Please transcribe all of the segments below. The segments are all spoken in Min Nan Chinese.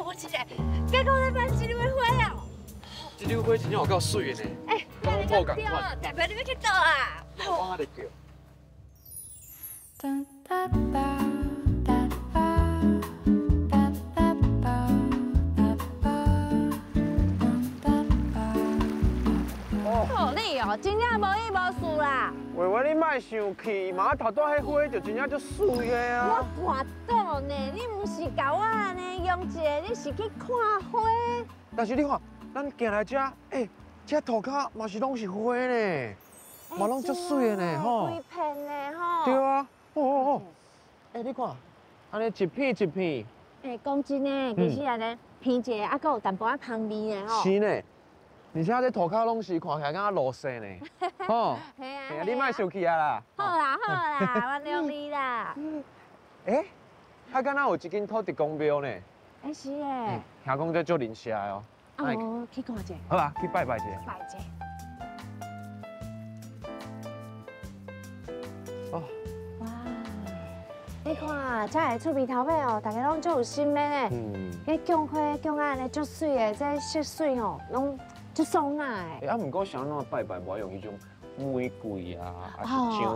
无一个，结果咧办一蕊花哦。这蕊花真正有够媠的呢。哎，拢无仝款。代表你欲去佗啊？我咧叫。哦，你哦，真正无依无事啦。伟伟，你莫生气嘛，头拄彼花就真正足媠的啊。我跋倒呢，你毋是共我按呢用一个，你是去看花。但是你看，咱行来遮，欸，这涂跤嘛是拢是花呢，嘛拢足媠的呢，吼。规片的吼。对啊，哦哦哦，欸，你看，按呢一片一片。欸，讲真的，其实按呢片一个，犹阁有淡薄仔芳味呢，吼。是呢。而且这涂跤拢是看起来敢若露色呢，吼！嘿啊，你莫生气啊啦！好啦好啦，原谅你啦。欸，遐敢若有一间土地公庙呢？欸，是的。听讲这足灵社的哦。啊，我去看一下。好啊，去拜拜一下。拜一下。哦。哇，你看，遮的厝边头尾哦，大家拢足有心的呢。嗯。彼供花供按呢足媠的，这色水吼，拢。足爽啊！欸，啊，毋过是按怎拜拜，无爱用彼种玫瑰啊，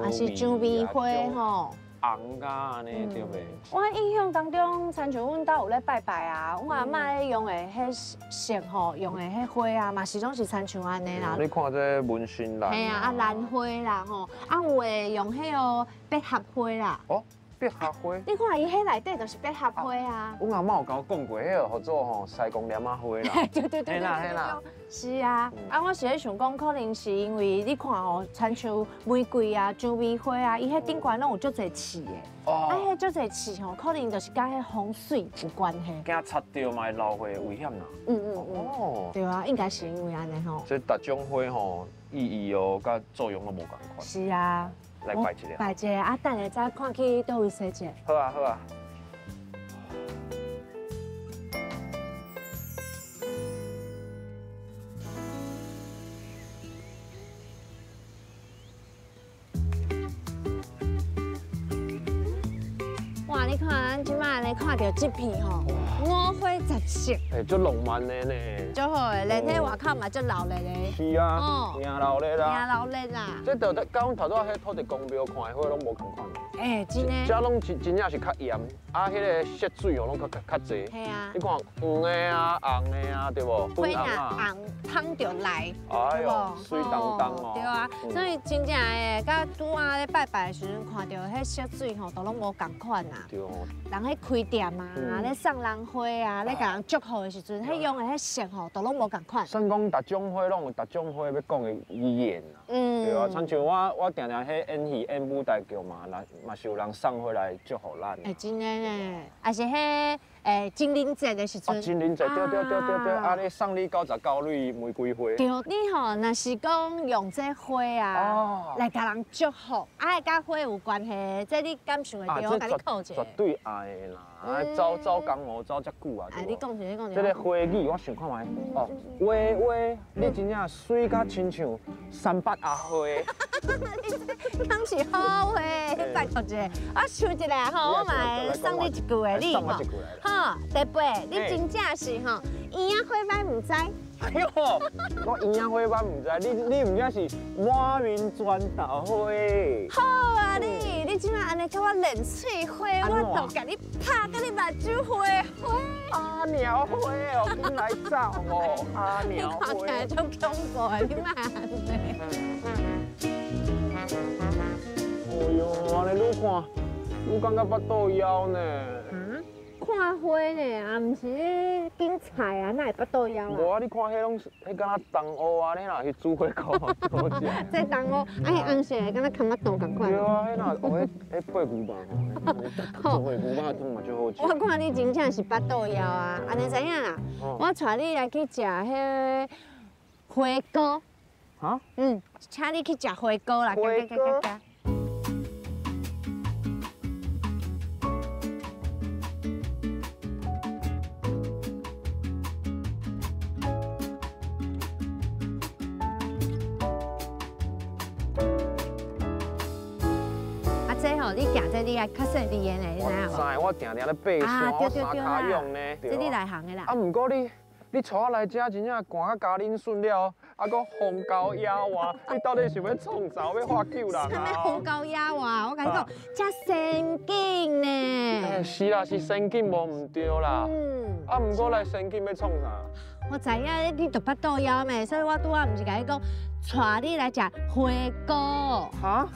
还是蔷薇花吼，红啊按呢对袂？我印象当中，亲像阮兜有咧拜拜啊，阮阿嬷咧用的彼色吼，用的彼花啊，嘛是拢是亲像按呢啦。你看这文心兰，嘿啊，啊兰花啦吼，啊有的用彼个百合花啦。哦，百合花。你看伊彼内底就是百合花啊。阮阿嬷有共我讲过，彼个号做吼西公莲仔花啦。对对对。嘿啦嘿啦。是啊，啊，我是咧想讲，可能是因为你看哦，亲像玫瑰啊、蔷薇花啊，伊彼顶悬拢有足济刺的。哦。啊，彼足济刺吼，可能就是佮彼风水有关系。惊插著嘛会流血危险啦。哦。对啊，应该是因为按呢吼。这逐种花吼，意义哦，佮作用拢无仝款。是啊。来拜一下。拜一下，啊，等下再看去佗位踅一下。好啊，好啊。哇，你看咱这摆咧看著这片吼，五花十色，欸，足浪漫的呢，足好的，连彼外口嘛足热闹的。是啊，赢热闹啦，赢热闹啦。这就佮阮头拄仔彼土地公庙看的花拢无仝款。欸，真的。这拢真真正是较艳，啊，彼个色水哦拢较较济。嘿啊。你看黄的啊，红的啊，对无？花若红芳就来，哎呦，媠当当哦。对啊，所以真正的，佮拄仔咧拜拜的时阵，看著彼色水吼，都拢无仝款啊。对哦。人彼开店啊，咧送人花啊，咧共人祝福的时阵，彼用的彼色吼，都拢无仝款。算讲，逐种花拢有逐种花欲讲的语言啦。对啊，亲像我定定彼演戏演舞台剧嘛，嘛是有人送花来祝福咱。欸，真的呢，也是彼情人节的时阵。情人节，对对对对对，啊，咧送你99蕊玫瑰花。对，你吼，若是讲用这花啊，来共人祝福，啊，佮花有关系，这你感受会著，我共你讲一下。绝对爱的啦，啊，走走江湖走遮久啊。啊，你讲一下，你讲一下。这个花语，我想看觅。哦，花花，你真正媠甲亲像三八阿花。你这敢是好话，你拜托一下，我想一下吼，我嘛会送你一句话，你吼，吼，第八，你真正是吼，圆仔火歹毋知。哎呦，我圆仔火歹毋知，你毋正是满面砖头花。好啊，你你这马按呢共我练喙花，我就共你拍共你目睭花花。阿鸟花哦，紧来走哦，阿鸟花。你看起来足恐怖的，你莫按呢。哎呦，按呢愈看愈感觉腹肚枵呢。看花呢，啊，毋是咧拣菜啊，哪会腹肚枵啊？无啊，你看彼拢，彼敢若东乌啊，你若去煮火锅好食。这东乌，啊，彼红色的敢若崁仔肚仝款。对啊，彼若哦，彼彼配牛肉吼，做牛肉汤嘛足好食。我看你真正是腹肚枵啊，按呢知影啦？我带你来去食彼火锅。哈？嗯，请你去食火锅啦。火锅。这吼，你行這你愛較細膩的呢，你知影無？我知，我定定咧爬山，我三跤勇呢。這你內行的啦。啊，毋過你帶我來遮真正寒甲加恁順了，啊，閣風高野外，你到底是欲創啥？欲喝救人啊？啥物風高野外？我共你講，遮仙境呢。是啦，是仙境無毋對啦。啊，毋過來仙境欲創啥？我知影你著腹肚枵咩，所以我拄仔毋是共你講，帶你來食火鍋。哈？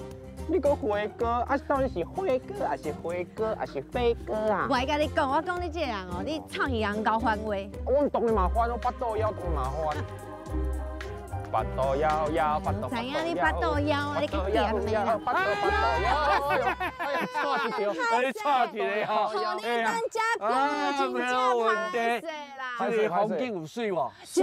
你講火鍋啊？到底是火鍋還是火鍋還是飛鍋啊？無愛共你講，我講你這個人哦，你臭耳人𠢕翻話。我當然嘛翻，我腹肚枵當然嘛翻。腹肚枵枵，腹肚。知影你腹肚枵啊？你去掂的啦。腹肚腹肚枵。哎呀，錯一條，你錯一個吼。予你等遮久，真正歹勢啦。這个風景有媠無？足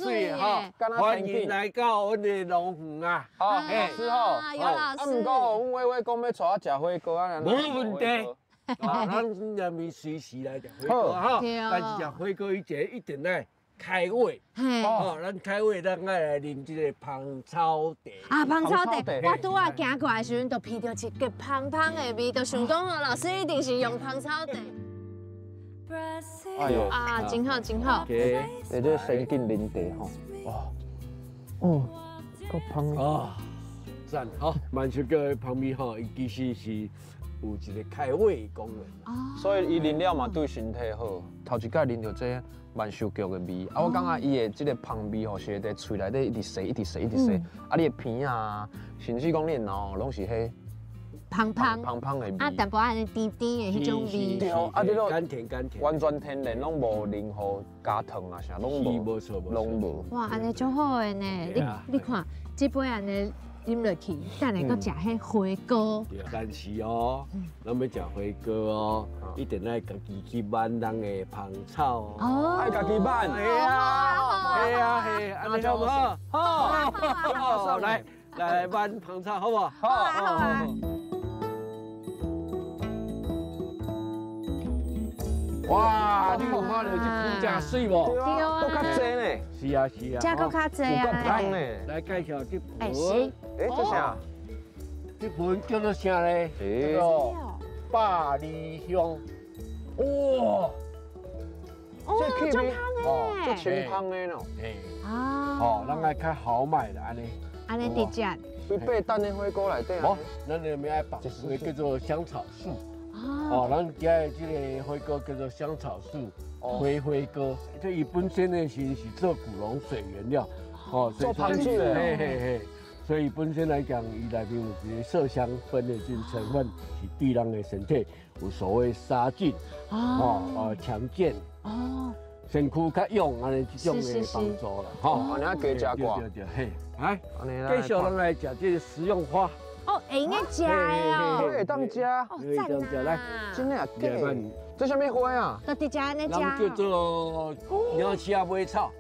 媠吼！歡迎來到阮的農園啊！好，老師好。啊，毋過吼，阮偉偉講欲帶我食火鍋啊，無問題。啊，咱下面隨時來食火鍋哈。但是食火鍋以前一定愛開胃。哦，咱開胃，咱愛來啉這个芳草茶。啊，芳草茶，我拄仔行過來的時陣，就聞著一个芳芳的味，就想講哦，老師一定是用芳草茶。哎呦，啊，真好真好。欸，這仙境啉茶吼，哦，哦，閣芳哦，讚吼，萬壽菊的芳味吼，伊其實是有一个開胃的功能。哦。所以伊啉了嘛對身體好。頭一擺啉著這萬壽菊的味，啊，我感覺伊的這个芳味吼，是會佇喙內底一直洗，一直洗，一直洗。啊，你的鼻啊，甚至講你的腦攏是彼。芳芳芳芳的味，啊，淡薄仔按呢甜甜的彼種味，對，啊，這種甘甜甘甜，完全天然，攏無任何加糖啊啥，攏無，無錯，攏無。哇，按呢足好的呢，你看，這杯按呢啉落去，等下閣食彼火鍋。但是哦，咱欲食火鍋哦，一定愛家己去挽咱的芳草哦。愛家己挽，係啊，係啊，係，按呢好無好？好，來來挽芳草，好無？好啊，好啊。哇！你有看到這菇誠媠無？對啊，閣較濟呢。是啊是啊，這閣較濟啊。有夠芳呢。來介紹這盆。欸，這啥？這盆叫做啥咧？叫做百里香。哇！這氣味哦，這清芳的喏。啊。哦，咱愛較豪邁啦，按呢。按呢直接。對八等的火鍋內底。無，咱那邊愛放一个叫做香草樹。哦，咱今日這个火鍋叫做香草樹花火鍋，這伊本身呢是做古龍水原料，哦，做芳水的，嘿嘿嘿，所以本身來講，伊內面有一个麝香酚的這種成分，是對人的身體有所謂殺菌，哦，強健，哦，身軀較勇按呢這種的幫助啦，吼，按呢加食掛，對對對，嘿，來，繼續咱來食這个食用花。哦，會用得食的哦，會當食，哦，讚啊！來，真的啊，假的？這啥物花啊？就直接按呢食。咱叫做鸟鼠尾草。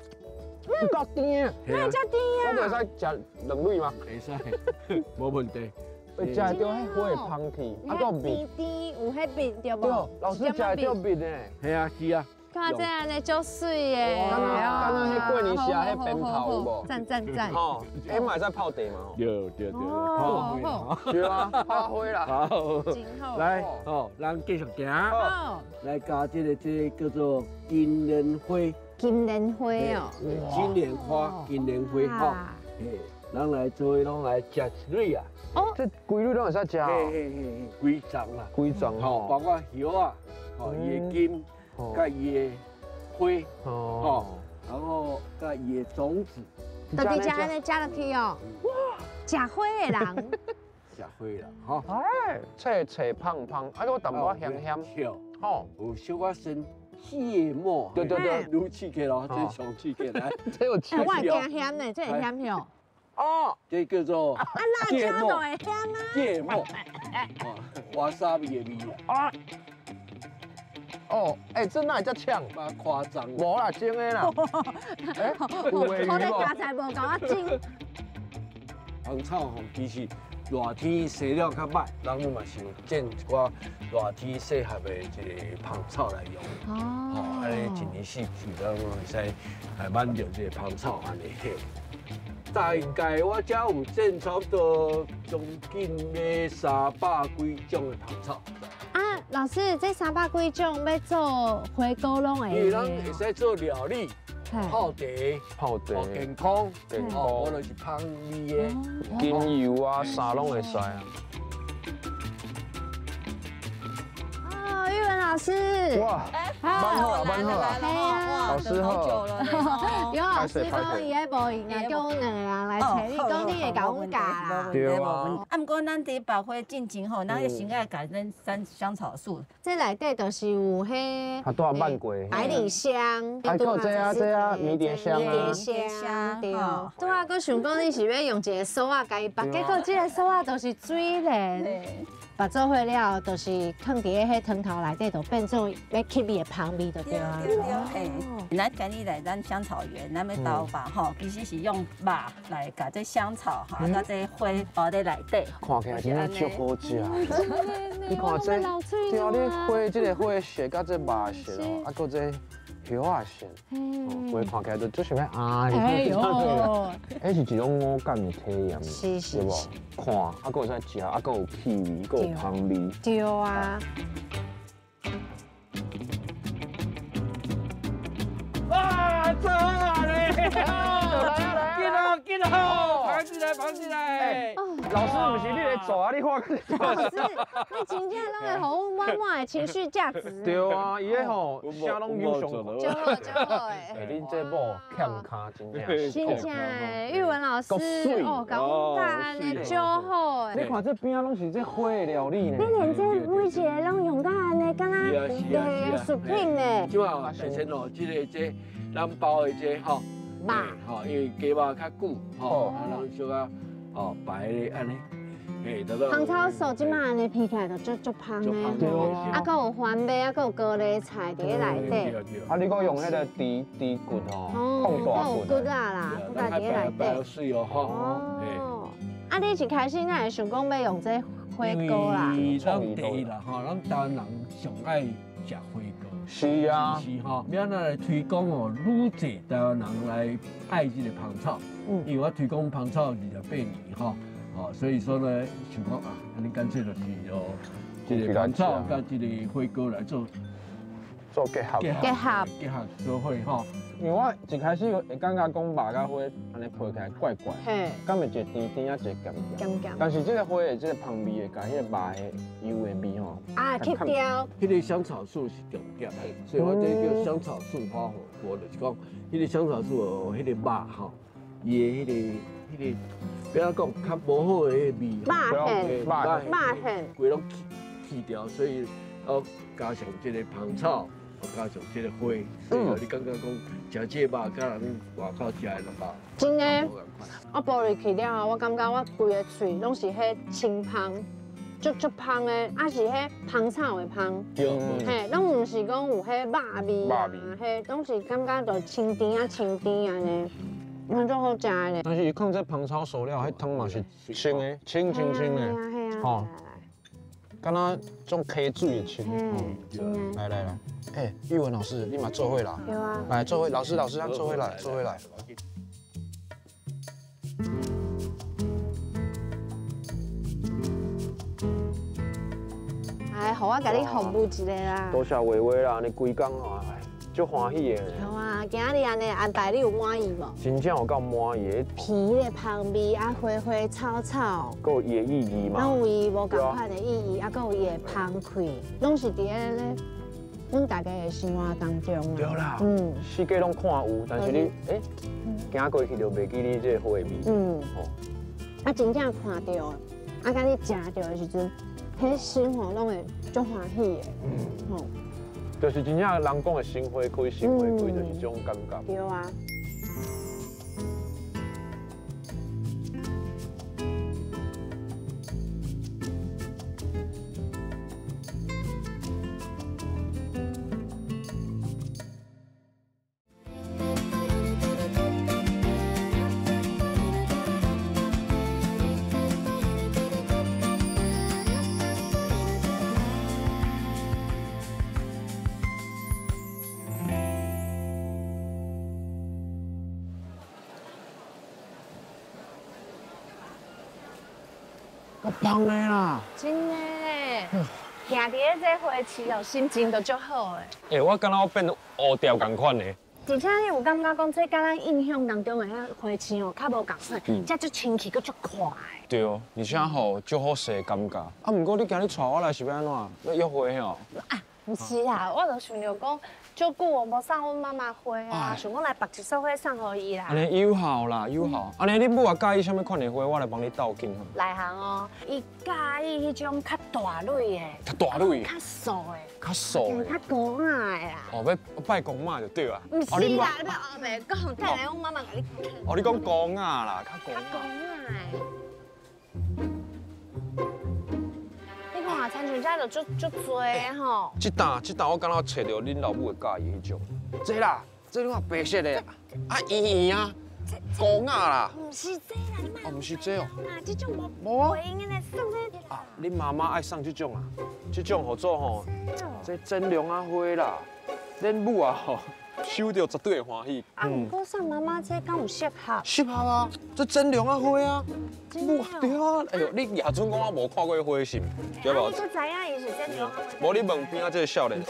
有夠甜，哪會遮甜啊？我會使食兩蕊嗎？會使，無問題。會食會著彼花的芳氣，啊，閣有蜜，甜甜有彼蜜對無？對，老師食會著蜜呢。係啊，是啊。看這按呢足媠的，敢若敢若彼過年食彼鞭炮有無？讚讚讚！吼，彼嘛會使泡茶嘛？對對對，泡花。對啊，泡花啦。好，真好。來，哦，咱繼續行。好。來加這個叫做金蓮花。金蓮花哦。金蓮花，金蓮花吼。嘿，咱來做，攏來食一蕊啊。哦。這規蕊攏會使食哦。嘿嘿嘿，規叢啦。規叢吼，包括葉啊，吼，伊的根。佮伊的花，哦，然後佮伊的種子，就直接按呢食落去哦。哇，食花的人，食花啦，吼。哎，脆脆胖胖，啊，閣淡薄仔鹹鹹，吼，有小可生芥末，對對對，愈刺激咯，這上刺激來，這有刺激。我會驚鹹呢，這會鹹喲。哦，這叫做啊，辣椒就會鹹啊。芥末，わさび的味啊。哦，欸，這哪會遮嗆？嘛誇張。無啦，真的啦。欸，有鮪魚我咧加菜無共我蒸。芳草吼，其實熱天洗了較歹，人嘛是有種一寡熱天適合的一个芳草來用。哦。吼，按呢一年四季，咱攏會使來挽著這个芳草按呢。大概我遮有種差不多將近咧三百幾種的芳草。啊，老師，這三百幾種欲做火鍋攏會。因為咱會使做料理、泡茶、泡茶、健康、健康，無論是芳味的、精油啊，啥攏會使啊。玉文老師，哇，蠻好啦，蠻好啦，老師好，有老師講伊咧無閒啊，叫阮兩個人來揣你，講你會共阮教啦。對啊。啊，毋過咱佇白花進前吼，咱先愛共咱生香草素。這內底就是有彼，啊，拄仔挽過。百里香。還有這啊這啊迷迭香啊。迷迭香，對。拄仔閣想講你是欲用一个梳仔共伊縛，結果這个梳仔就是水蓮。縛做伙了後，就是囥佇咧彼湯頭內底，就變做欲吸伊的芳味就對啊。對對嘿，咱今日來咱香草園，咱欲兜肉吼，其實是用肉來共這香草哈，佮這花包佇內底。看起來真正足好食。你看這，對啊，你花這个花色佮這肉色哦，啊，閣這葉仔色，规看起來就足想欲啊！哎喲，彼是一種五感的體驗，是是對無？看，啊，閣會使食，啊，閣有氣味，閣有香味。對啊。哇，做好啊咧！來啊來啊！緊哦緊哦，捧起來捧起來！老師，毋是你咧做啊？你看。老師，你真正攏會予阮滿滿的情緒價值。對啊，伊彼吼啥攏有上。足好足好的。欸，恁這某欠跤真正。真正的，玉文老師哦，共阮教按呢足好的。你看這邊仔攏是這花的料理呢。你連這每一个攏用甲按呢，敢若藝術品呢。這擺首先哦，這个這咱包的這吼肉，吼，因為雞肉較久吼，啊，咱小可哦白的按呢。芳草素這擺按呢闻起來就足足芳的，啊，閣有番麥，啊，閣有高麗菜佇咧內底。啊，你閣用彼个豬豬骨吼，控大骨。骨仔啦，骨仔佇咧內底。水哦吼。哦。啊，你一開始哪會想講欲用這火鍋啦？咱第一啦吼，咱台灣人上愛食火鍋。是啊。是吼，欲按怎來推廣哦，愈濟台灣人來愛這个芳草。嗯。因為我推廣芳草28年吼。哦，所以說呢，想講啊，按呢乾脆就是用這个芳草佮這个火鍋來做做結合，結合結合做伙吼。因為我一開始會感覺講肉佮花按呢配起來怪怪，敢會一个甜甜啊，一个鹹鹹。但是這个花的這个芳味會共彼个肉的油的味吼，啊，去掉。彼个香草素是重點，所以我這叫香草素花火鍋，就是講彼个香草素哦，彼个肉吼，伊的彼个。不要講較無好的彼个味，肉馅，肉馅，規攏去掉，所以要加上這个芳草，加上這个花，所以你感覺講食這个肉，佮人外口食的肉，真的，我哺入去了後，我感覺我規个喙攏是彼清芳，足足芳的，啊是彼芳草的芳，嘿，攏毋是講有彼肉味啊，彼攏是感覺就清甜啊清甜按呢。蠻足好食的。但是伊放這芳草素了，彼湯嘛是清的，清清清的，吼，敢若種溪水的清。來來來，欸，玉文老師，你嘛做伙啦？對啊。來做伙，老師老師，咱做伙來，做伙來。來，予我共你服務一下啦。多謝偉偉啦，你規工啊。足歡喜的。有啊，今仔日按呢安排，你有滿意無？真正有夠滿意的。皮的芳味啊，花花草草，閣有伊的意義嘛？攏有伊無仝款的意義，啊，閣有伊的芳氣，攏是佇咧咧，阮大家的生活當中啊。對啦，嗯，四界攏看有，但是你欸，行過去就袂記你這个花味。嗯，哦，啊，真正看著，啊，佮你食著的時陣，彼心吼攏會足歡喜的。嗯，吼。就是真正人講的心花開，心花開就是這種感覺。對啊。够芳的啦！真的咧，行伫咧这花市哦，心情就足好的。欸，我感觉我变乌雕仝款的。而且你有感觉讲，这佮咱印象当中的彼花市哦，较无仝款，这足清气，阁足快。对哦，而且吼，足好势的感觉。啊，毋过你今日带我来是欲按怎？欲约会吼？啊，毋是啦，我就想著讲，足久我无送阮妈妈花啊，想讲来绑一束花送予伊啦。按呢有效啦，有效。按呢你母也佮意啥物款的花，我来帮你斗紧好。内行哦，伊佮意彼种较大蕊的，较大蕊，较素的，较素的，较高雅的啦。哦，欲拜公妈就对啊。毋是啦，你乌白讲，等下阮妈妈共你讲。哦，你讲高雅啦，较高雅。较高雅的。你看，亲像这就足足济吼。这担我敢若揣著恁老母会佮意彼种。这啦，这你看白色的，啊圆圆啊，高雅啦。毋是这啦，你哦，毋是这哦。啊，这种无无用的来送这。啊，恁妈妈爱送这种啊，这种号做吼，这真龙仔花啦，恁母啊吼，收著绝对会欢喜。啊，毋过送妈妈这敢有适合？适合啊，这真龙仔花啊。母对啊，哎呦，你也准讲我无看过花是？对无？你阁知影伊是真龙仔花？无你问边仔这个少年，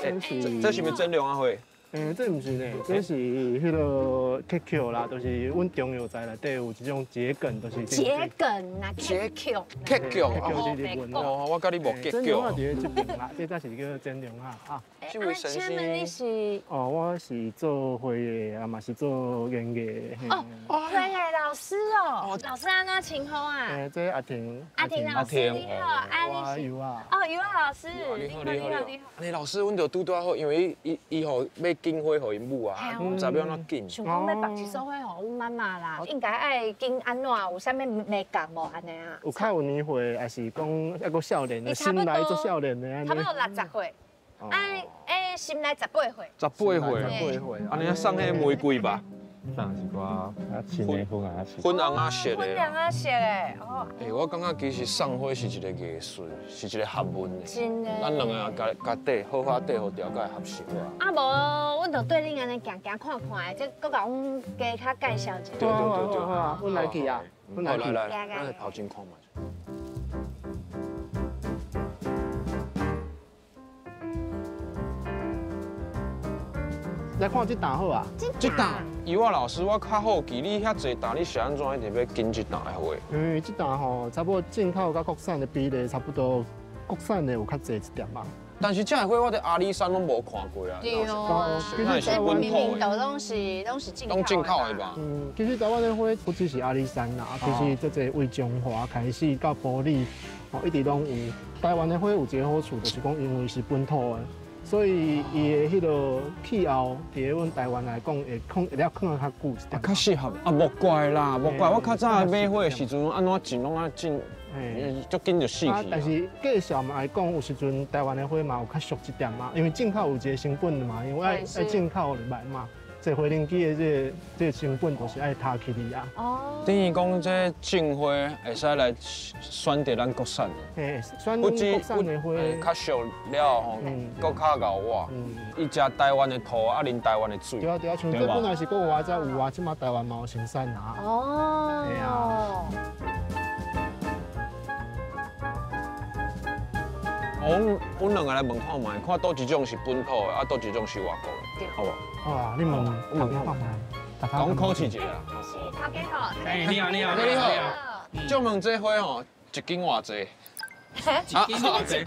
这是毋是真龙仔花？欸，这毋是呢，这是彼个桔球啦，就是阮中药材内底有一种桔梗，就是桔梗啊，桔球，桔球，桔球是日文哦，我佮你无桔球。真龙仔伫咧这边啦，这才是叫真龙仔啊。这位先生，你是？哦，我是做花的，啊嘛是做园艺的。哦，花的老师哦，老师按怎称呼啊？欸，这阿婷。阿婷老师你好，我尤啊。哦，尤啊老师，你好，你好，你好。你老师，阮就拄拄好，因为伊伊吼欲拣花予𪜶母啊，毋知欲按怎拣。想讲欲绑一束花予阮妈妈啦，应该爱拣按怎？有啥物眉角无？按呢啊？有较有年岁，还是讲犹阁少年的，心内足少年的按呢？差不多60岁，哎，心内18岁。18岁，18岁，按呢送彼玫瑰吧。送一寡较深的粉红色。粉红仔色的。粉红仔色的，哦。欸，我感觉其实送花是一个艺术，是一个学问。真的。咱两个人共共底好好底予调解合适啊。啊无，阮就对恁按呢行行看看的，这阁共阮加较介绍一下。对对对对。好啊，阮来去啊，阮来去。来来，咱来头前看觅。来看这担好啊！这担，尤啊老师，我较好奇，你遐济担，你是按怎一直欲拣这担的花？因为这担吼，差不多进口佮国产的比例差不多，国产的有较济一点仔。但是这个花我伫阿里山拢无看过啊。对啊，那是本土的。拢是进拢进口的吧？嗯，其实台湾的花不只是阿里山啦，其实这个为中华开始到埔里，哦，一直拢有。台湾的花有一个好处，就是讲因为是本土的。所以伊的彼个气候，伫咧阮台湾来讲，会放会了放得较久一点。较适合啊，莫怪啦，莫怪。我较早买花的时阵，按怎种拢按种，足紧就死去。但是价钱嘛来讲，有时阵台湾的花嘛有较俗一点嘛，因为进口有一个成本的嘛，因为爱进口入来嘛。坐飞行机的这个成本就是爱摊起去啊。哦。等于讲这种花会使来选择咱国产的。嘿，选国产的花。较俗了吼，阁较𠢕活。伊食台湾的土，啊啉台湾的水。对啊对啊，像这本来是国外才有啊，这马台湾嘛有生产啊。哦。对啊。阮两个来问看觅，看佗一种是本土的，啊，佗一种是外国的，好无？好啊，你问，我问看觅。讲考试一下。头家好。哎，你好，你好，你好。借问这花吼，一斤偌济？一斤偌济？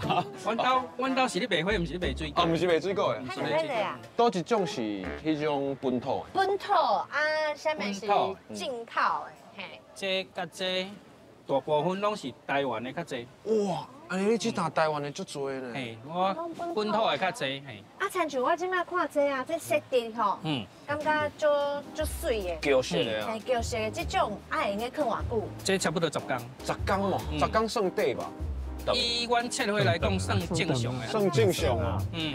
阮兜是咧卖花，毋是咧卖水果。哦，毋是卖水果的。啥物啊？佗一种是彼种本土的。本土啊，啥物是进口的？嘿。这佮这大部分拢是台湾的较济。哇！按呢你这担台湾的足济呢。嘿，我本土的较济嘿。啊，亲像我这摆看这啊，这色泽吼，感觉足足媠的。胶色的啊。嘿，胶色的这种，啊会用得放偌久？这差不多10天。10天哦，10天算短吧？以阮切花来讲，算正常的。算正常啊。嗯。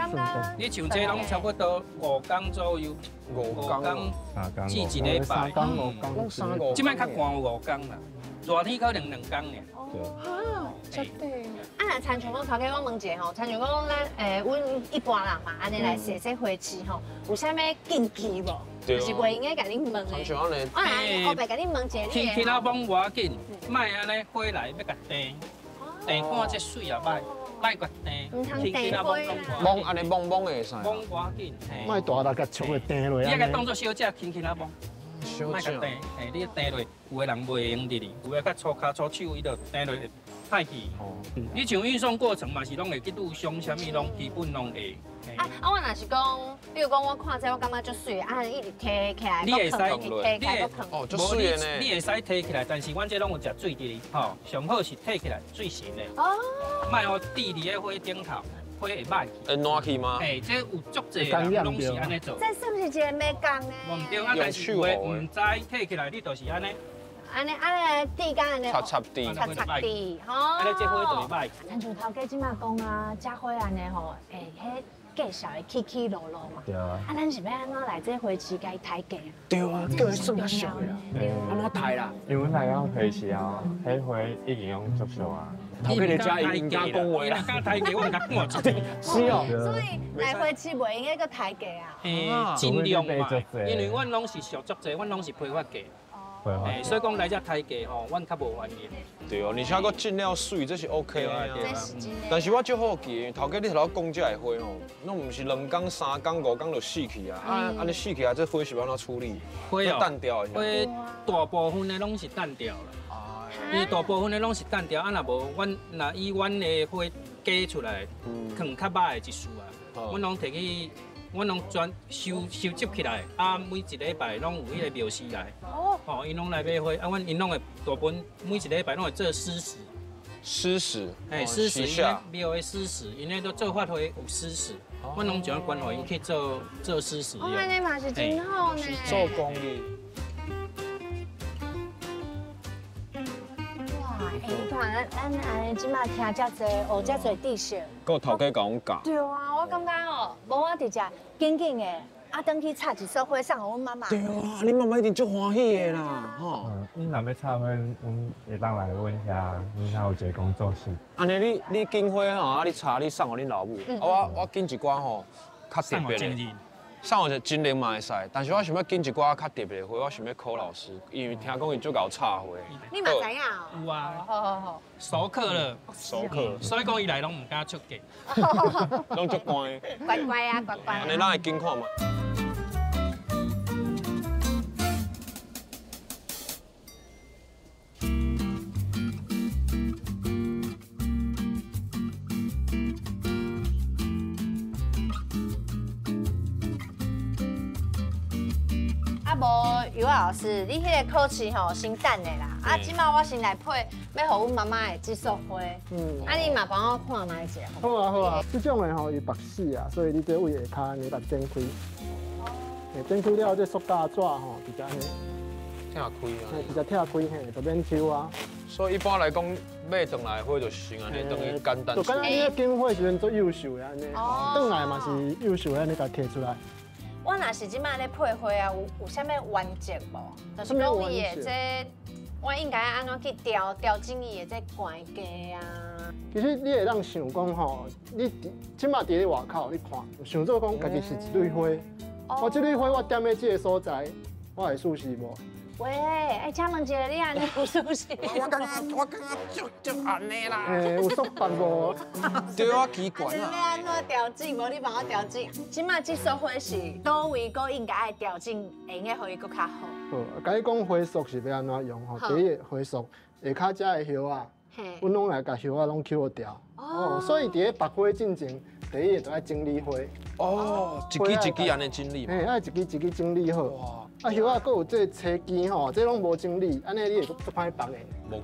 你像这拢差不多5天左右。 5天。3天。至一礼拜。 3天5天。三五。这摆较寒有5天啦，热天可能2天尔。对。啊，这对。啊，若亲像讲头家，我问一下吼，亲像讲咱阮一般人嘛，按呢来踅这花市吼，有啥物禁忌无？就是袂用得共恁问的。亲像按呢。我来，后壁共恁问一下。天气若风无要紧，莫按呢花来欲共钉。地看这水啊歹，歹决定。毋通地花啦。摸按呢摸摸会使。摸偌紧。莫大力共戳会钉落。你爱共当做小只轻轻仔摸。莫共钉，嘿，你钉落，有的人袂用得哩，有的较粗跤粗手，伊就钉落会歹去。你像运送过程嘛是拢会去路伤，啥物拢基本拢会。啊啊！我若是讲，比如讲我看这，我感觉足媠，啊，一直提起来，你会使提起来，哦，足媠的呢。你会使提起来，但是阮这拢有食水伫，吼，上好是提起来水神的。哦。莫予滴伫个花顶头，花会歹去。会烂去吗？哎，这有足济人拢是按呢做。这算是一个美感呢？无毋对啊，但是有的毋知提起来，你就是按呢。按呢按呢，滴干按呢。插插滴。插插滴，吼。按呢这花就会歹。亲像头家这马讲啊，这花按呢吼，哎，彼。介绍会起起落落嘛，对啊。啊，咱是欲按怎来这花市共伊抬价？对啊，叫伊算较俗的啦。按怎抬啦？因为阮来讲花市啊，彼花已经拢足俗啊。头家来遮伊毋敢讲话啦。敢抬价，我毋敢赶出。是哦。所以来花市袂用阁抬价啊。欸，尽量嘛，因为阮拢是俗足济，阮拢是批发价。欸，所以讲来遮抬价吼，阮较无欢迎。对哦，而且阁进了媠，这是 OK 的。这是真的。但是我足好奇，头家你头先讲这个花吼，拢毋是2工、3工、5工就死去啊？啊，按呢死去啊，这花是欲按怎处理？花哦，单调的。花大部分的拢是单调啦。因为大部分的拢是单调，啊若无，阮若以阮的花加出来，可较歹的一束啊，阮拢提去。阮拢专收收集起来，啊，每一礼拜拢有彼个庙师来，哦，𪜶拢来买花，啊，阮𪜶拢会大部分每一礼拜拢会做施食，施食，嘿，施食，𪜶庙的施食，𪜶咧都做法会有施食，阮拢就关怀𪜶去做做施食。哦，按呢嘛是真好呢。做公益。哇，欸，你看咱按呢这马听遮济，学遮济知识。阁头家共阮教。对啊，我感觉哦，无我伫遮紧紧的，啊，转去插一束花送予阮妈妈。对啊，你妈妈一定足欢喜的啦，吼。你若欲插花，阮会当来阮遐，阮遐有一个工作室。按呢，你拣花吼，啊，你插你送予恁老母。啊，我拣一寡吼，较特别的。送予真灵嘛会使，但是我想欲拣一寡较特别的花，我想欲考老师，因为听讲伊足𠢕插花。你嘛知影哦？有啊。好好好。熟客了。熟客。所以讲伊来拢毋敢出价。拢足乖。乖乖啊，乖乖。按呢，咱来拣看觅。无尤老师，你彼个考试吼先等下啦。啊，这马我先来配，欲予阮妈妈的这束花。嗯，啊，你嘛帮我看觅一下。好啊好啊，这种的吼伊白死啊，所以你这位下跤你共剪开。哦。剪开了，这塑胶纸吼，直接按呢。拆开啊。直接拆开嘿，就免抽啊。所以一般来讲，买转来的花就是先按呢，等于简单。就敢若你咧拣花时阵做幼秀的按呢，转来嘛是幼秀的按呢，共提出来。我若是这马咧配花啊，有啥物原则无？就是讲伊的这，我应该按怎去调调整伊的这悬低啊？其实你会当想讲吼，你这马伫咧外口，你看，想做讲家己是一蕊花，我这蕊花我踮咧这个所在，我会舒适无？喂，哎，请问一下，你按呢有舒适？我感觉我感觉就按呢啦。欸，有束缚无？对啊，奇怪啊。你按怎调整？无你帮我调整。这马这束花是佗位，阁应该爱调整，会用得予伊阁较好。好，共你讲花束是欲按怎用吼？第一个花束下跤遮的叶仔，阮拢来共叶仔拢捡掉。哦，所以伫咧拔花进前，第一个就爱整理花。哦，一支一支按呢整理。嘿，爱一支一支整理好。啊，叶仔阁有这个青枝吼，这拢无整理，按呢你会足歹拔的。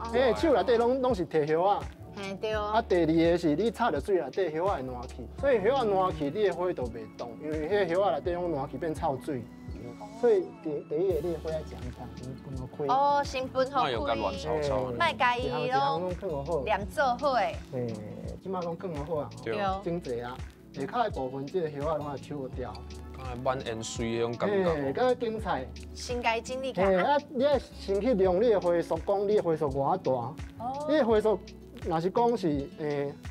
嘿，手内底拢是提叶仔。嘿，对。啊，第二个是你插著水内底叶仔会烂去，所以叶仔烂去，你的花就袂动，因为彼个叶仔内底拢烂去变臭水。所以第一个，你的花爱食毋通，分好开。哦，先分好开。莫共伊拢连做好的。嘿，这马拢放好啊，对。整齐啊，下跤的部分，这个叶仔拢爱抽掉。满烟水彼种感觉。嘿，敢若精彩。先共伊整理起来。嘿，啊，你爱先去量你的花束，讲你的花束偌大。哦。你的花束，若是讲是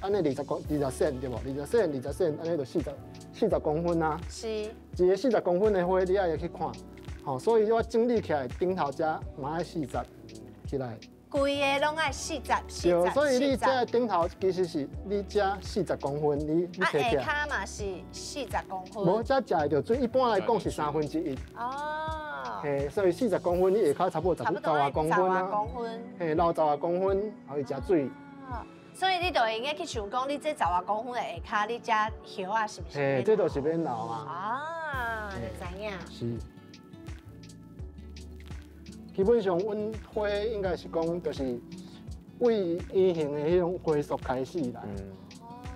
按呢20公20寸对无？20寸20寸，按呢就40公分啊。是。一个40公分的花，你爱去看，吼，所以我整理起来顶头遮嘛爱40起来。规个拢爱四十、四十。所以你这顶头其实是你这40公分，你提起来。下跤嘛是40公分。无，这食会著水，一般来讲是1/3。哦。嘿，所以40公分，你下跤差不多十外公分啊。公分。嘿，留十外公分，予伊食水。所以你就会用去想讲，你这十外公分的下跤，你这叶仔是毋是？嘿，这就是免留啊。啊，就知影。是。基本上，阮花应该是讲，就是为圆形的彼种花束开始啦。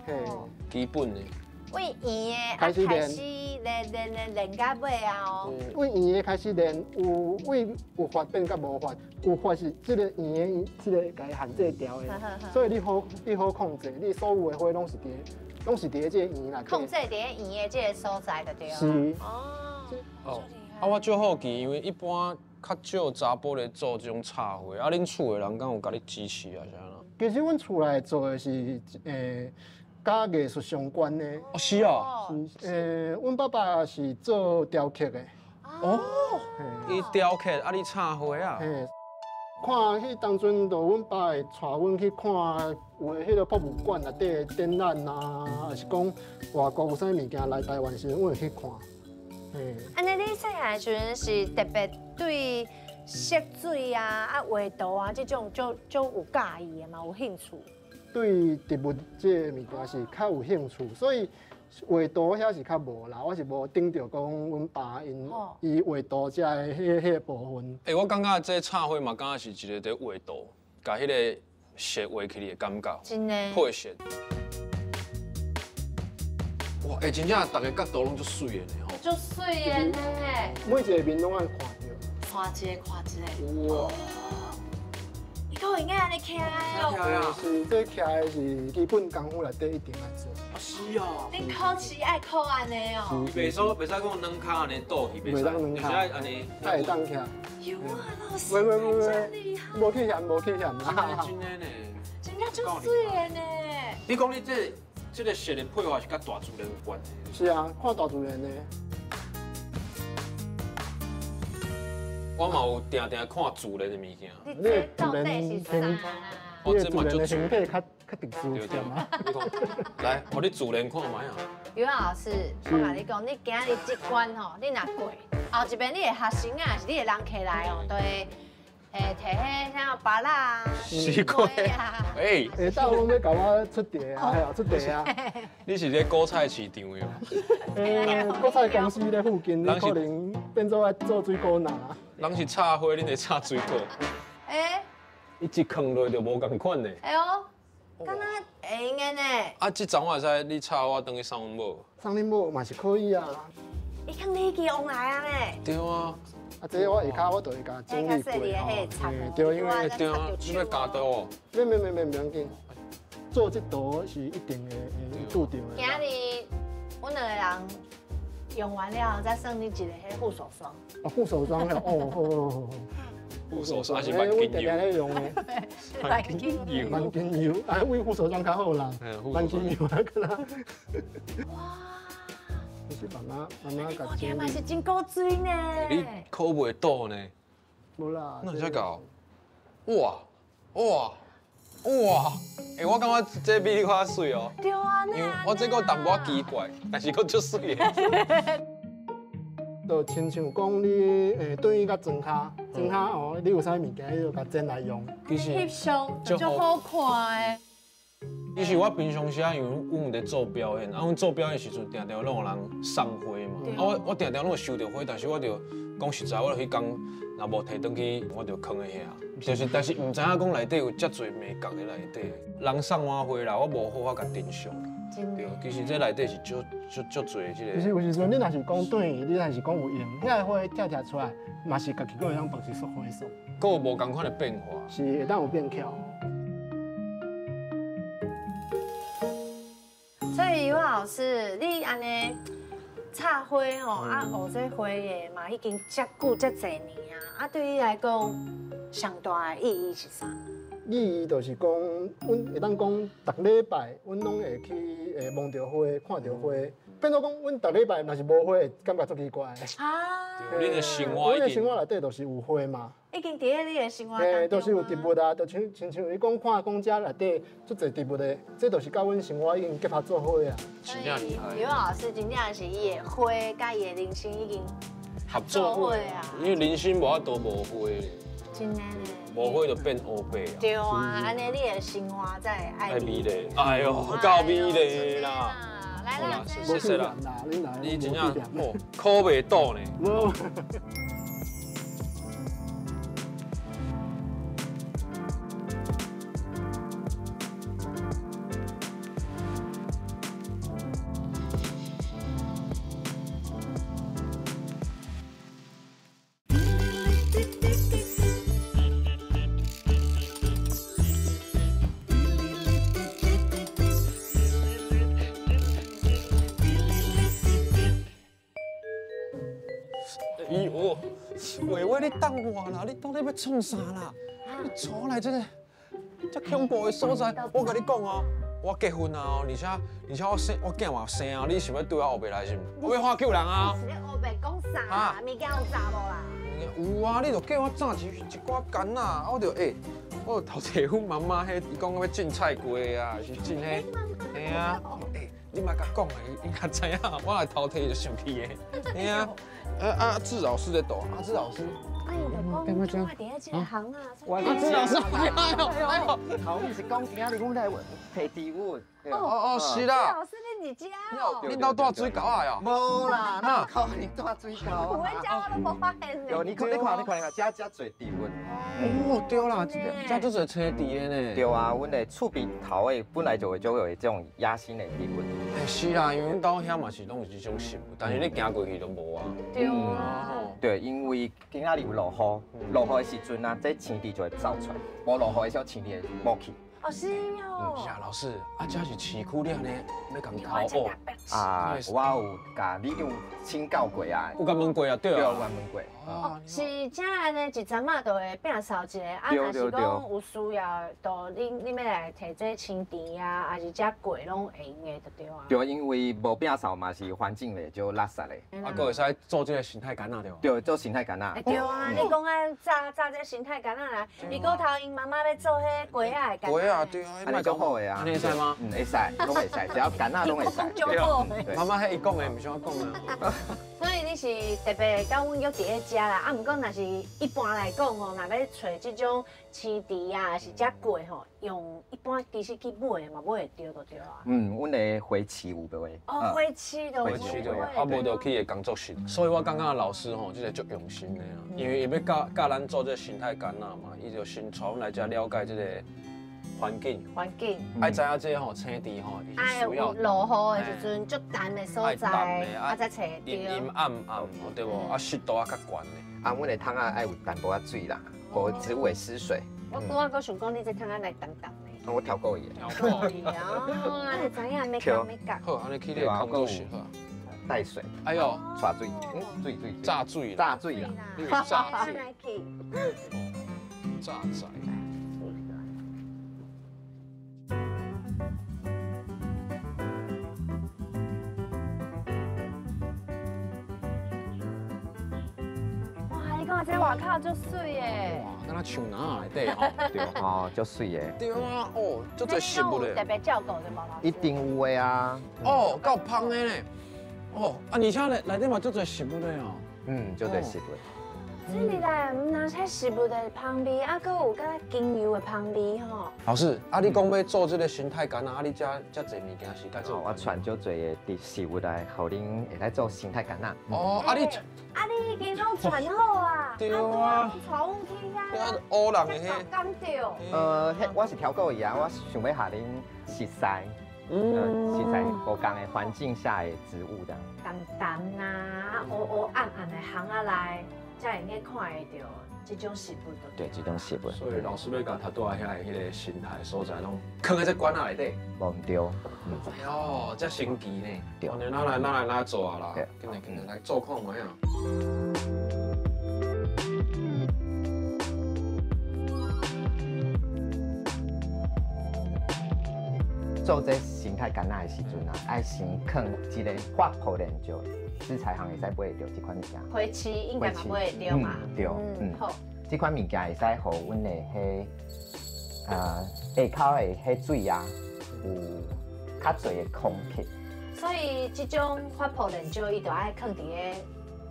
嘿，基本的。为圆的开始练练练练到尾啊！哦。为圆的开始练，有为有发变佮无发，有发是这个圆的，这个共伊限制牢的，所以你好控制，你所有的花拢是伫这个圆内底。控制伫圆的这个所在就对。是。哦。啊，我足好奇，因为一般。较少查埔咧做这种插花，啊，恁厝的人敢有共你支持啊？啥啦？其实阮厝内做的是佮艺术相关的。哦，是啊。是阮爸爸是做雕刻的。哦。伊雕刻，啊，你插花啊？嘿。看彼当阵，就阮爸会带阮去看有的彼个博物馆内底的展览啊，还是讲外国有啥物件来台湾时，阮会去看。按呢，你细汉的时阵是特别对色水啊、啊画图啊这种就有佮意的嘛，有兴趣？对植物这个物件是较有兴趣，所以画图遐是较无啦，我是无顶著讲阮爸𪜶伊画图遮的彼个部分。欸，我感觉这插花嘛，敢若是一个伫画图，共彼个色画起来的感觉，真的配色。哇，欸，真正逐个角度拢足媠的呢吼。足媠的呢。每一个面拢爱看著。看一个，看一个。哇！伊阁会用按呢徛哦。是，这徛的是基本功夫内底一定爱做。啊，是哦。恁考试爱考按呢哦。袂使袂使讲两跤按呢倒去，袂使，就是爱按呢。才会当徛。有啊，老师，真厉害。无去嫌，无去嫌啦。真的呢。真正足媠的呢。你讲你这。这个色的配合是佮大自然有关的。是啊，看大自然的。我嘛有定定看自然的物件。你这到底是啥？你的自然的形体较特殊点啊。来，予你自然看觅啊。尤老师，我共你讲，你今日这关吼，你若过，后一遍你的学生啊，是你的人客来哦，都会。欸，提彼啥芭乐啊，西瓜啊，欸，下昼拢欲共我出题啊，嘿啊，出题啊。你是咧果菜市场的？欸，果菜公司咧附近，你可能变做爱做水果篮。人是插花，恁咧插水果。欸，伊一囥落就无仝款咧。哎呦，敢若会用的呢。啊，这丛我会使你插我，转去送阮某。送恁某嘛是可以啊。伊囥你去往来啊呢？对啊。啊，这我下跤我就会共整理过吼。对，因为对啊，你欲加刀哦？免免免免，不要紧。做这道是一定会拄著的。今日阮两个人用完了，再送你一个彼护手霜。哦，护手霜哦，好好好。护手霜是万金油。阮定定咧用的。万金油。万金油，啊，为护手霜较好啦。万金油啊，敢若。哇。是慢慢慢慢共整理。嘛是真古锥呢。你考袂倒呢？无啦。那会搞？哇哇哇！欸，我感觉这比你较媠哦。对啊，因为我这个淡薄仔奇怪，但是阁足媠的。就亲像讲你转去佮庄跤，庄跤哦，你有啥物件，你就共剪来用。其实翕相就好看的。其实我平常时啊，因为阮有伫做表演，啊，阮做表演时阵，定定拢有人送花嘛。啊，我定定拢会收著花，但是我就讲实在，我彼工若无提转去，我就囥伫遐。就是，但是毋知影讲内底有遮济眉角伫内底。人送我花啦，我无好好共珍惜。对，其实这内底是足足足济这个。其实有时阵你若是讲转去，你若是讲有用，遐个花拆拆出来，嘛是家己阁会当绑一束花束。阁有无仝款的变化。是会当有变巧。所以尤老师，你按呢插花吼，啊学这花的嘛，已经遮久遮济年啊，啊对你来讲，上大的意义是啥？意义就是讲，阮会当讲，逐礼拜阮拢会去会摸著花，看著花，变做讲，阮逐礼拜若是无花，会感觉足奇怪。啊！恁的生活，阮的生活内底就是有花嘛。已经伫咧你的生活当中。就是有植物啊，就亲亲像伊讲看讲遮内底足济植物的，这就是佮阮生活已经结合做伙啊。真正厉害。刘老师真正是伊的花佮伊的人生已经合作伙啊。因为人生无法度无花。真的。无花就变乌白啊。对啊，按呢你的生活才会爱美丽。哎呦，够美丽啦！来啦，谢谢啦。你真正哦，苦袂倒呢。伟伟，你等我啦！你到底欲创啥啦？你带我来这个这恐怖的所在，我共你讲哦，我结婚啊，而且而且我生我囝嘛生啊，你想欲对我乌白来是毋？我欲喊救人啊！你是咧乌白讲啥啦？物件有炸无啦？有啊，你就叫我炸一寡柑仔，我就欸，我就头提阮妈妈彼，伊讲欲浸菜鸡啊，是浸彼，嘿啊，欸，你莫共讲啊，伊较知影，我来偷提就生气的，嘿啊。阿志老师在抖，阿志老师。哎呦，讲我伫咧这行啊。阿志老师，哎呦，哎呦，好，我是讲今仔日阮来提植物。哦哦，是啦。老师，你伫遮哦？恁兜住水沟仔哟？无啦，哪可能住水沟啊？阮遮我都无发现呢。有，你看，你看，你看，遮遮济植物。哦，对啦，遮足济青苔的呢。对啊，阮的厝边头的本来就会就有这种野生的植物。欸，是啦，因为阮兜遐嘛是拢是这种植物，但是你行过去就无啊。对啊。对，因为今仔日有落雨，落雨的时阵啊，这青苔就会走出来；无落雨的时候，青苔会无去。哦，是哦。是啊，老师，啊，这是市区了呢，欲共偷哦。啊，我有共里长请教过啊，有共问过啊，对啊，有共问过。哦，是这按呢，一阵仔就会变扫一个，啊，若是讲有需要，就你欲来提这青苔啊，还是这过拢会用的，就对啊。对，因为无变扫嘛是环境咧就垃圾咧。啊，阁会使做这个生态柑仔对无？对，做生态柑仔。对啊，你讲爱炸炸这生态柑仔来，伊阁头𪜶妈妈欲做彼鸡仔的柑仔。啊，对啊，按呢足好的啊。按呢会使吗？嗯，会使，拢会使，只要柑仔拢会使。对。妈妈彼伊讲的，毋是我讲的。所以你是特别佮阮约伫咧遮啦，啊，毋过若是一般来讲吼，若欲揣这种青苔啊，是遮过吼，用一般其实去买嘛买会著就对啊。嗯，阮的花市有卖。哦，花市就花市就，啊，无就去个工作室。所以我感觉老师吼，这个足用心的啊，因为伊欲教教咱做这个生态柑仔嘛，伊就先带阮来遮了解这个环境。环境。爱知影这吼青苔吼，伊是需要落雨的时阵，足澹的所在，啊才揣会著。阴阴暗暗，对无？啊湿度啊较悬的。啊，阮的桶仔爱有淡薄仔水啦，无植物会失水。我拄仔阁想讲，你这桶仔来澹澹的。我调过伊。调过伊啊，按呢知影欲夹欲夹。好，按呢去你的工作室好。带水。哎呦，带水，水水。炸水。炸水啦。炸水。炸仔。这外口足水的，哇，敢若树林内底吼，对哦，足水的。对啊，哦，足济食物的。特别照顾对无？一定有的啊。哦，够芳的呢。哦，啊，而且内内底嘛足济食物的哦。嗯，足济食物。这里来毋但是食物的芳味，啊，阁有敢若精油的芳味吼。老师，啊，你讲欲做这个生态柑仔，啊，你遮遮济物件是该做？我传足济的食物来，予恁会来做生态柑仔。哦，啊你，啊你已经拢传好啊？对啊，带阮去遐。乌人的彼。讲著。彼我是调过伊啊，我想欲予恁熟悉，熟悉无仝的环境下的植物这样。澹澹啊，乌乌暗暗的巷仔内。才会用看会著这种食物。对，这种食物。所以老师欲共头拄仔遐的彼个生态所在拢囥佇这罐仔内底。无毋对。哎呦，遮神奇呢！对。咱来咱来咱做啊啦！紧来紧来来做看觅啊！做这生态柑仔的时阵啊，爱先囥一个发泡炼石，食材行会使买会著这款物件。花痴应该嘛买会著嘛。对，嗯。好。这款物件会使予阮的彼下跤的彼水啊，有较济的空气。所以这种发泡炼石，伊就爱囥伫咧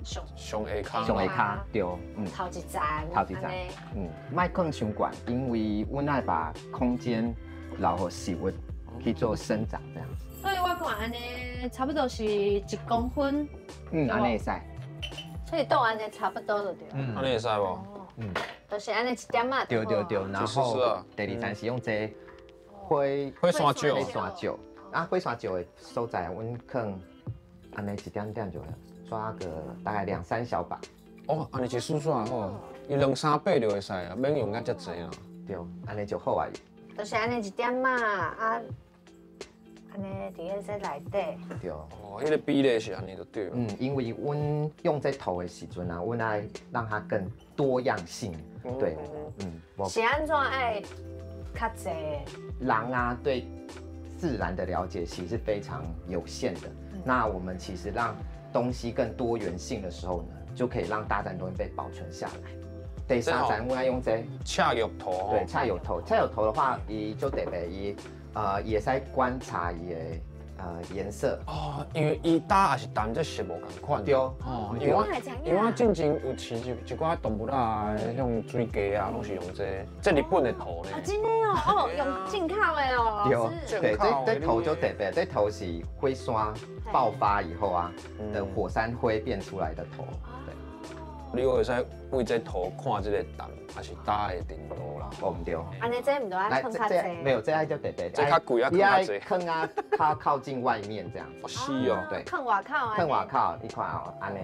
上上下跤。上下跤，对，嗯。头一层。头一层。嗯，莫囥伤悬，因为阮爱把空间留予食物去做生长，这样子。所以我看按呢，差不多是1公分。嗯，按呢会使。所以倒按呢差不多就对。嗯，按呢会使无？嗯，就是按呢一点仔。对对对，然后第二层是用这火火山石。火山石，啊，火山石的所在，阮囥按呢一点点就抓个大概2、3小把。哦，按呢一丝丝好，伊2、3把就会使啊，免用甲遮济啦。对，按呢就好啊。就是按呢一点仔啊。按呢伫咧这内底。对。哦，彼个比例是按呢就对。嗯，因为阮用这土的时阵啊，阮爱让它更多样性。对，嗯。是按怎爱较济？人啊，对自然的了解其实是非常有限的。那我们其实让东西更多元性的时候呢，就可以让大自然东西被保存下来。第三层阮爱用这赤玉土。对，赤玉土，赤玉土的话，伊就特别伊。也使观察伊的颜色哦，因为伊焦也是淡，这色无仝款。对哦，因为我进前有饲一寡动物啊，彼种水鸡啊，拢是用这日本的土呢。哦，真的哦，哦，用进口的哦。对，对，这土就特别，这土是火山爆发以后啊的火山灰变出来的土。对。你会使为这土看这个淡，还是焦的程度啦？无毋对。按呢这毋著爱囥较济。没有，这爱就特别。这较贵啊，你爱囥啊，较靠近外面这样子。是哦，对。囥外口啊。囥外口，你看哦，按呢。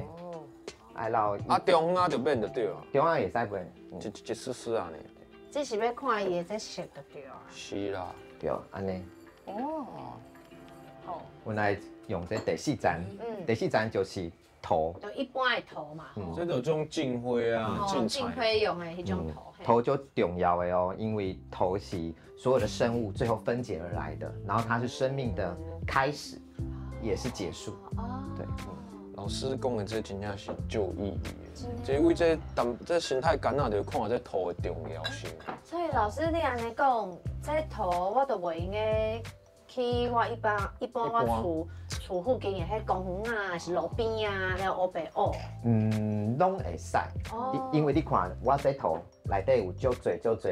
爱留。啊，中央就免就对了。中央会使袂？一丝丝按呢。这是欲看伊的这色就对啊。是啦。对，按呢。哦。好。阮来用这第四层。第四层就是。土，就一般的土嘛，这就种种花啊，种花用的彼种土。土就重要的哦，因为土是所有的生物最后分解而来的，然后它是生命的开始，也是结束。哦，对。老师讲的这真正是足有意义的，这为这但这生态柑仔就看这土的重要性。所以老师你按呢讲，这土我都袂用得去我一般我厝附近的彼公园啊，还是路边啊，了乌白乌。嗯，拢会使。哦。因为你看，我这土内底有足济足济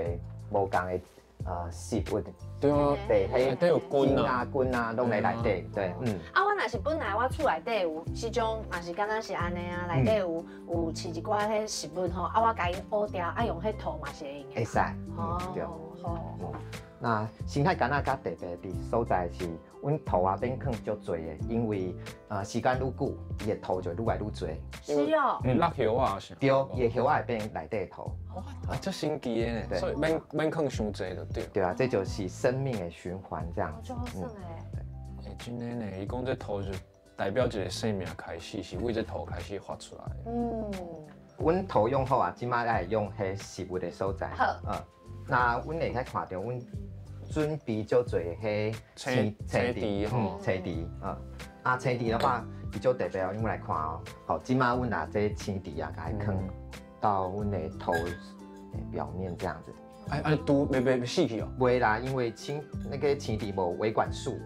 无仝的食物。对啊。对，内底有菌啊菌啊，拢在内底。对，嗯。啊，我若是本来我厝内底有这种，嘛是敢若是按呢啊，内底有饲一寡彼食物吼，啊，我共伊挖掉，啊，用彼土嘛是会用。会使。哦。对。好。那生态柑仔较特别的所在是，阮土啊免囥足济的，因为时间愈久，伊的土就愈来愈济。是哦。落叶啊是。对，伊的叶仔会变内底的土。啊，这神奇的呢，所以免囥伤济就对。对啊，这就是生命的循环这样子。足好耍的。欸，真的呢，伊讲这土就代表一个生命开始，是为这土开始发出来的。嗯。阮土用好啊，这摆来用彼食物的所在。好。那阮会使看著阮准备足济彼青青池吼，青池啊，啊青池的话，伊足特别哦，因为来看哦，好，这摆阮拿这青池啊，共伊囥到阮的土表面这样子。哎，啊，毒袂死去哦？袂啦，因为青那个青池无维管束，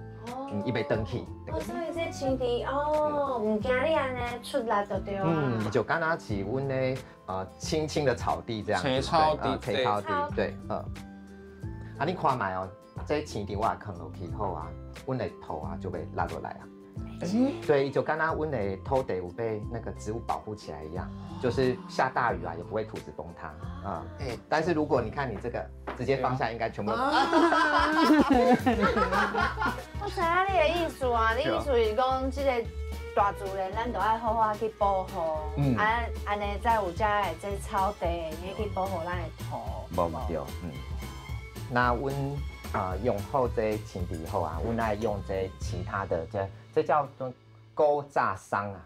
伊袂断去。哦，所以这青池哦，毋惊你按呢出力就对啊。嗯，就敢若是阮的青青的草地这样子。青草地，青草地，对，啊，你看觅哦，这青池我也囥落去好啊，阮的土啊就会落落来啊。所以就敢若阮的土地有被那个植物保护起来一样，就是下大雨啊也不会土质崩塌啊。但是如果你看你这个直接放下，应该全部。我知影你的意思啊，你意思是讲这个大自然，咱都爱好好去保护，啊，按呢才有遮的这草地，会去保护咱的土。无毋对，嗯。那阮用好这青池以后啊，阮爱用这其他的这叫做古早松啊，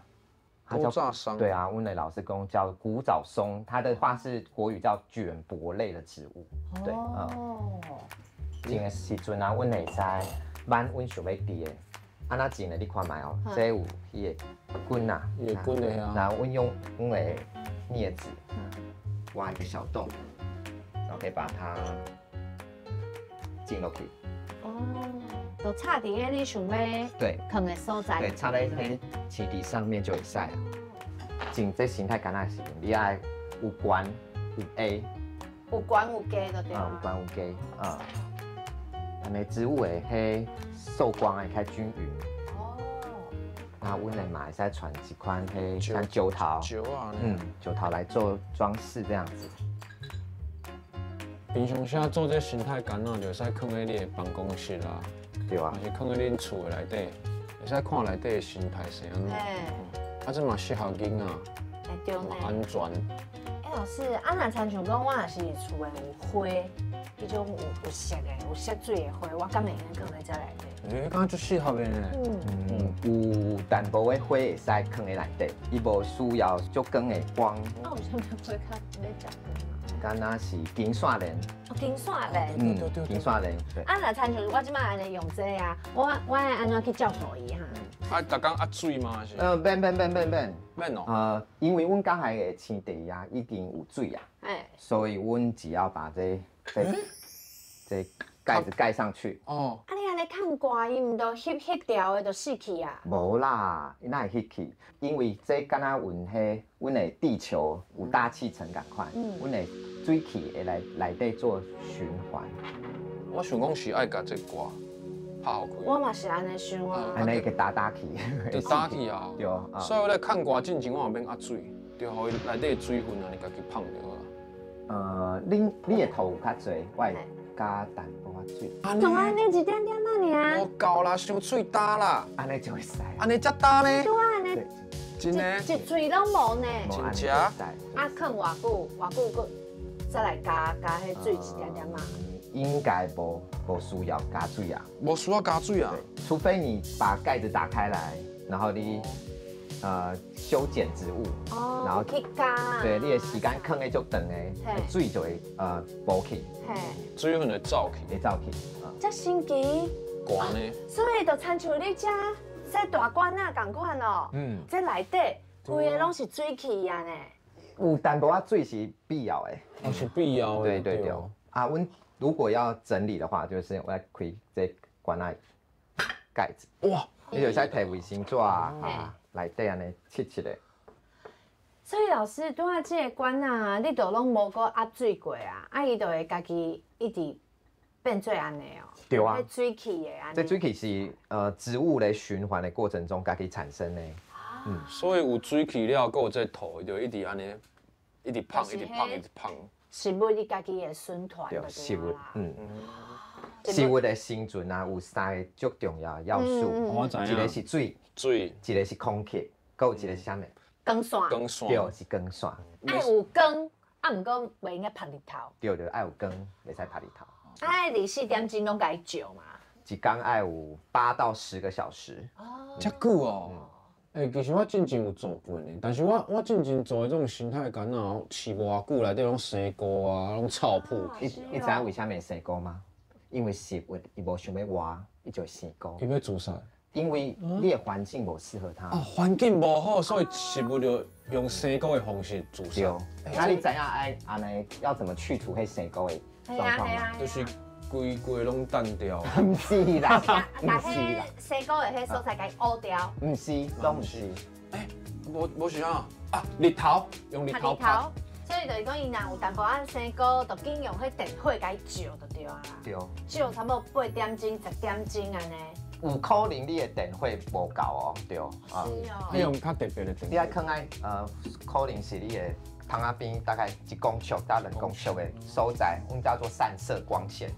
古早松。对啊，阮的老师讲叫古早松，它的话是国语叫卷柏类的植物。对，嗯。这个时阵啊，阮会使挽阮想欲挃的。按怎种的？你看覓哦，這有彼个棍啊，彼个棍的啊。然後阮用阮的鑷子挖一個小洞，然後可以把它種落去。哦，就插佇彼你想欲囥的所在。對，插咧彼青地上面就會使啊。種這生態柑仔時，你愛有懸有低。有懸有低就對啊。有懸有低啊。按呢植物會彼受光會較均勻。哦。那阮的嘛會使傳一款彼像石頭。石啊。石頭來做裝飾這樣子。平常時做這生態柑仔，就會使囥佇你的辦公室啊，對啊，還是囥佇恁厝的內底，會使看內底的生態是按怎。啊，這嘛適合囡仔，對呢，安全。欸，老師，啊，若親像講我若是厝的有花，彼種有色的、有色水的花，我敢會用囥佇這內底？欸，敢若足適合的呢。有淡薄的花會使囥佇內底，伊無需要足光的光。啊，有啥物花較欲食光？敢若是金線蓮。哦，金線蓮。金線蓮。對。啊，若親像我這擺按呢用這個啊，我愛按怎去照顧伊哈？啊，逐工壓水嗎？是？免免免免免。免哦。因為阮剛才的青地啊，已經有水啊。所以阮只要把這蓋子蓋上去。哦。啊，你按呢崁蓋，伊毋都翕翕掉的，就死去啊？無啦，伊哪會翕去？因為這敢若阮彼阮的地球有大氣層仝款，阮的水汽會來內底做循環。我想講是愛共這蓋拍予開。我嘛是按呢想啊。按呢去打打去。就打去啊。對啊。所以我咧崁蓋進前，我嘛免壓水，就予伊內底的水分按呢家己芳就好啊。你的土有較濟，我會加淡薄仔水。怎按呢一點點仔爾？無夠啦，傷喙焦啦。按呢就會使。按呢遮焦呢？對啊，按呢。真的。一喙攏無呢。真正。啊，囥偌久？偌久閣再來加加彼水一點點仔？應該無需要加水啊。無需要加水啊？除非你把蓋子打開來，然後你修剪植物，然後去加。對，你的時間囥咧足長的，水就會補去。水分會走去，會走去。遮神奇。寒呢？所以就親像你遮這大罐仔仝款哦。這內底規个攏是水汽啊呢。有淡薄仔水是必要的。哦，是必要的。對對對。啊，阮如果要整理的話，就是我來開這罐仔蓋子。哇！你就會使提衛生紙啊，內底按呢拭拭的。所以老師，拄仔這個罐仔，你就攏無閣壓水過啊，啊，伊就會家己一直變做按呢哦。對啊。這水汽的按呢。這水汽是植物咧循環的過程中家己產生的。所以有水汽了，閣有這土，就一直按呢，一直芳，一直芳，一直芳。食物伊家己會循環。對，食物，食物的生存啊，有三个足重要的要素，一個是水，一個是空氣，閣有一個是啥物？光線。光線。對，是光線。愛有光，啊，毋過袂用該曬日頭。對對，愛有光，袂使曬日頭。啊，24點鐘攏共伊照嘛？一工愛有8到10個小時。哦。遮久哦。欸，其實我進前有做過呢，但是我進前做的這種生態柑仔，飼無偌久，內底攏生菇啊，攏臭腐。你知影為啥物會生菇嗎？因為食物伊無想欲活，伊就會生菇。伊欲自殺。因為你的環境無適合它。哦，環境無好，所以食物就用生菇的方式自殺。對。那你知影愛按呢要怎麼去除彼生菇的狀況嗎？就是規規攏淡掉。毋是啦，毋是啦。生菇的彼所在共伊挖掉。毋是，攏毋是。欸，無是啥啊？日頭，用日頭曬。所以就是講，伊若有淡薄仔生菇，就緊用彼電火共伊照就對啊。對。照差不多8點鐘、10點鐘按呢。有可能你的電火無夠哦，對。是哦。你用較特別的電。你愛囥在可能是你的窗仔邊大概1公尺到2公尺的所在，阮叫做散射光線，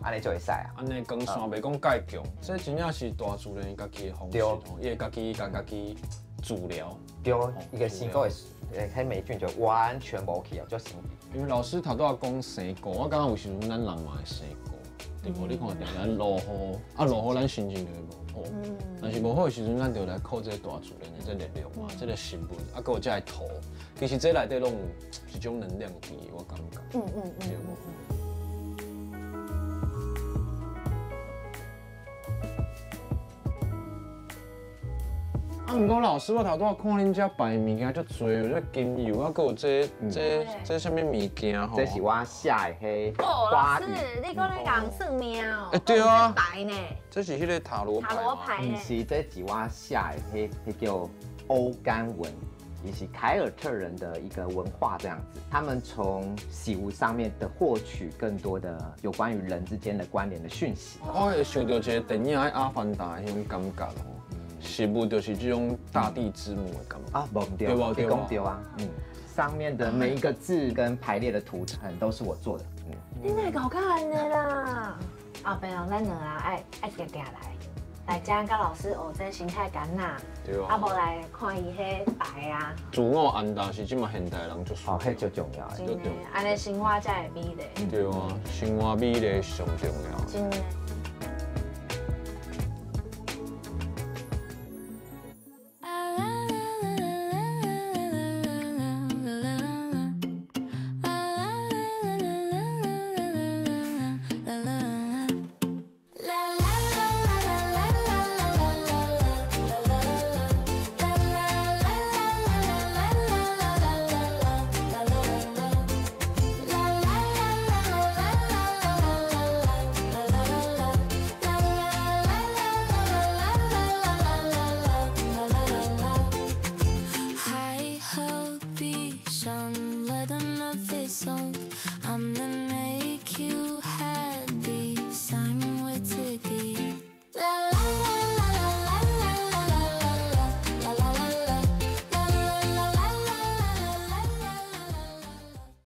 按呢就會使啊。按呢光線袂講蓋強，這真正是大自然家己的方式，伊會家己共家己治療。對，伊个生菇的彼霉菌就完全無去哦，足神奇。因為老師頭拄仔講生菇，我感覺有時陣咱人嘛會生菇，對無？你看著咱落雨，啊落雨咱心情就會無好，但是無好的時陣，咱就來靠這個大自然的這力量嘛，這個食物，啊，閣有這個土，其實這內底攏有一種能量佇，我感覺。對無？啊，毋过老师，我头拄仔看恁遮摆物件足濟，有這精油啊，閣有這這這啥物物件吼？這是我寫的彼哦，老師，你講咧共算命哦？欸對啊，牌呢？這是彼個塔羅牌。塔羅牌。毋是，這是我寫的，彼叫歐甘文，也是凱爾特人的一個文化這樣子。他們從食物上面的獲取更多的有關於人之間的關聯的訊息。我會想到一個電影《阿凡達》彼種感覺哦。食物就是這種大地之母的感覺啊，無對，你講對啊，嗯，上面的每一個字跟排列的圖騰都是我做的，嗯。你哪會搞按呢啦？後壁哦，咱兩个愛愛定定來，來遮佮老師學這生態柑仔，對啊，無來看伊彼牌啊。自我安踏是這馬現代人足需要，彼足重要的，真的，按呢生活才會美麗。對啊，生活美麗上重要。真的。